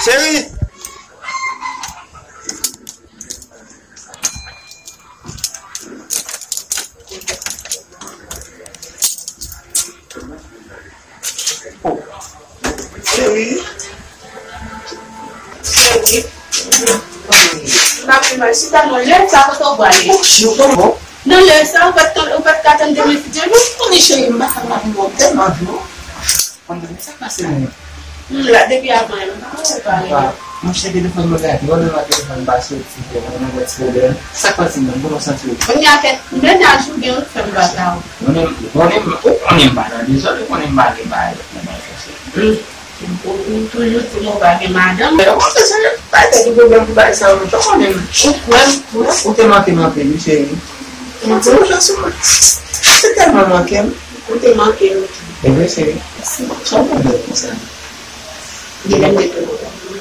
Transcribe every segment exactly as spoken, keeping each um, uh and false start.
Cheri! Oh. Cheri. Cheri. M pa pi mal chita non, lè sa kote w prale? Oh, cheri, kòman? Nan lè sa, ou pa t, ou pa t ka tann demen fidye non? Konnen cheri, m pa sa m pa vin wè w tèlman jou. Konnen sa k pase menm? M la depi avan yè, m pa wè w pale. Monchè, telefòn mwen gate, yon lè telefòn pa soti, frè, mwen nan gwo ti pwoblèm. Sa k pase menm? Kòman w santi w? Kounye a kèt, mennaj ou gen yon fè m pa ta ou. Konnen, konnen, ou konnen m pa nan dezòd, ou konnen m pa gen bagay nan bagay sa. Ou toujou di m ou pa gen madanm. Mwen se pa tèt ou pwoblèm pou bagay sa yo, ou konnen m. Ou kwè m, ou te manke m anpil, wi, cheri. Ou di yon jan sou mwen. Ou te tèlman manke m. Ou te manke m. E vre, cheri. Sa w pwoblèm konsa? Depi m te konn ou.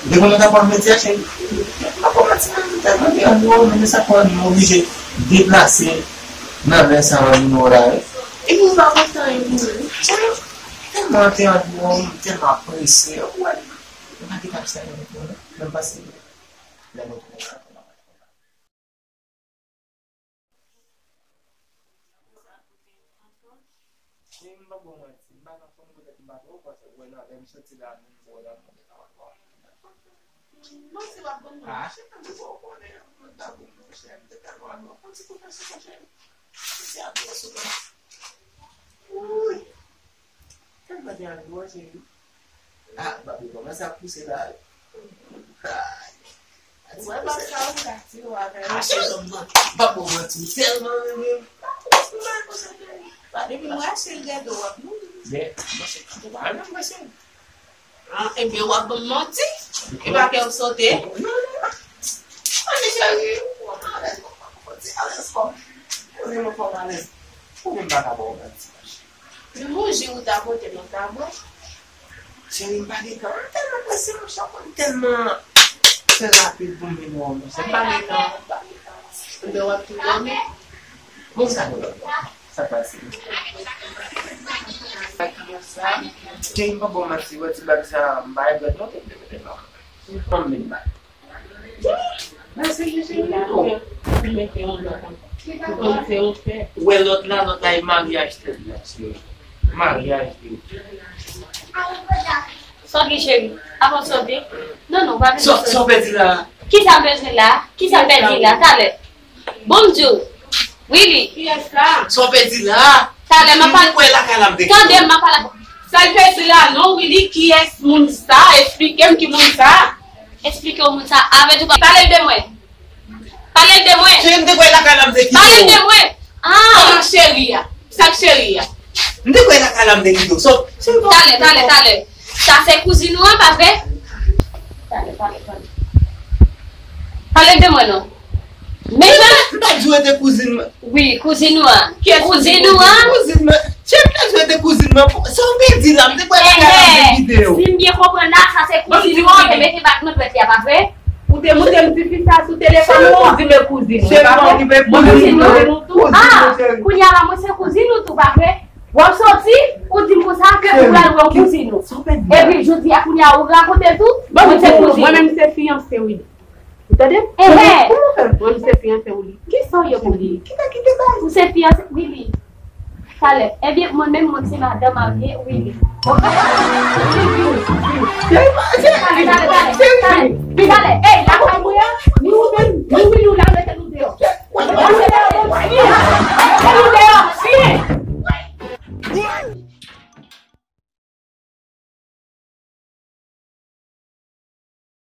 Depi m te konn ou, cheri. Mwen pa konn manti, mwen tèlman te anvi wè w, men sa fè m oblije deplase nan lè sa, anvi wè w la, wi. Epi ou pa kontan, epi. Tèlman te anvi wè w, m tèlman prese. Ou wè, m pa te ka fè sa nan mwen, non. Menm pase lè nou tounen sa. Cheri, m pa ba w manti, m pa nan fòm poutèt m pa twò panse wè nan lè m soti la, m wè nan fòm. Manti w ap ban m. Ah, cheri, m te twò konnen, m ta bon, monchè, m te tèlman ap ban m ti kou fè sou mwen, cheri. Ti ap fè sou mwen. Wi. Tèlman te anvi wè, cheri. Ah, Babi kòmanse ap pouse la. Ay. Ou wè, pa sa ou ka di ou avè yon cheri. M pa ba w manti, ou tèlman renmen m. Depi m wè cheri gade w ap mouri. Byen, mwen se kanpe pa menm mwen se. Ah, ebyen w ap ban m manti. E pa kè w sote. Non, non. Ann cheri, ou alèz, ou alèz kòm. Ou di alèz kòm. Ou di mwen kòm alèz. Ou menm pa ka ba w manti. Menm yon ji ou ta pote m, m ta bwè. Cheri, m pa gen tan. M tèlman prese, monchè, ou konn tèlman fè rapid pou m vin wè w, monchè. M pa gen tan, m pa gen tan. Ebyen w ap tou dòmi. Bon, sa gen lòt. Sa pase. Cheri, m pa ba w manti, wè ti bag sa, m pa regrèt non, te vle mete l nan men m. Ban m vin bay. Mèsi, cheri. Ou mete yon lòt ankò. Ou konn se yon fè. Ou wè lòt la, lòt la e maryaj tèt la, cheri. Maryaj li. Sòti, cheri. Avan w sòti. Non, non, pa bezwen sòti. Sa w pèdi la? Kisa m pèdi la? Kisa m pèdi la? Talè. Bon, m di w. Willy. Kiyès sa? Sa w pèdi la? Talè, m ap pale. Mwen lakay la, m te. Tande, m ap pale. Sa l pèdi la, non, Willy, kiyès moun sa? Eksplike m ki moun sa. Eksplike w moun sa. Avè tou pa. Pale l de mwen. Pale l de mwen. Cheri, m te kwè lakay la, m te kite w. Pale l de mwen. Ah. Kòman cheri a? Sa k cheri a? M te kwè lakay la, m te kite w. Sòt. Talè, talè, talè. Sa se kouzin ou an, pa vre? Talè, talè, talè. Pale de mwen non. Men jan m pa di w te kouzin mwen. Wi, kouzin ou an. Kouzin ou an. Kouzin mwen. Cheri, m ta di w te kouzin mwen. Sa w te di la, m te kwè lakay la, m te kite w. Si m byen konprann la, sa se kouzin ou an, te mete bak nan dwèt li a, pa vre? Ou te montre m ti fi sa sou telefòn ou, ou di men kouzin ou, pa vre? Mwen kouzin ou tou. Ah, kounye a la, mwen se kouzin ou tou, pa vre? W ap sòti, ou di m konsa ke ou pral wè yon kouzin ou. Epi jodi a kounye a ou rakonte l tou, mwen se kouzin ou. Mwen menm se fiyanse w li. Ou tande? Ehe. Mwen menm se fiyanse w li. Kisa w ye pou li? Kite, kite baz. Ou se fiyanse w li. Talè. Ebyen mwen menm mwen se madan marye w li. Talè, talè, talè, talè. Talè. Ey,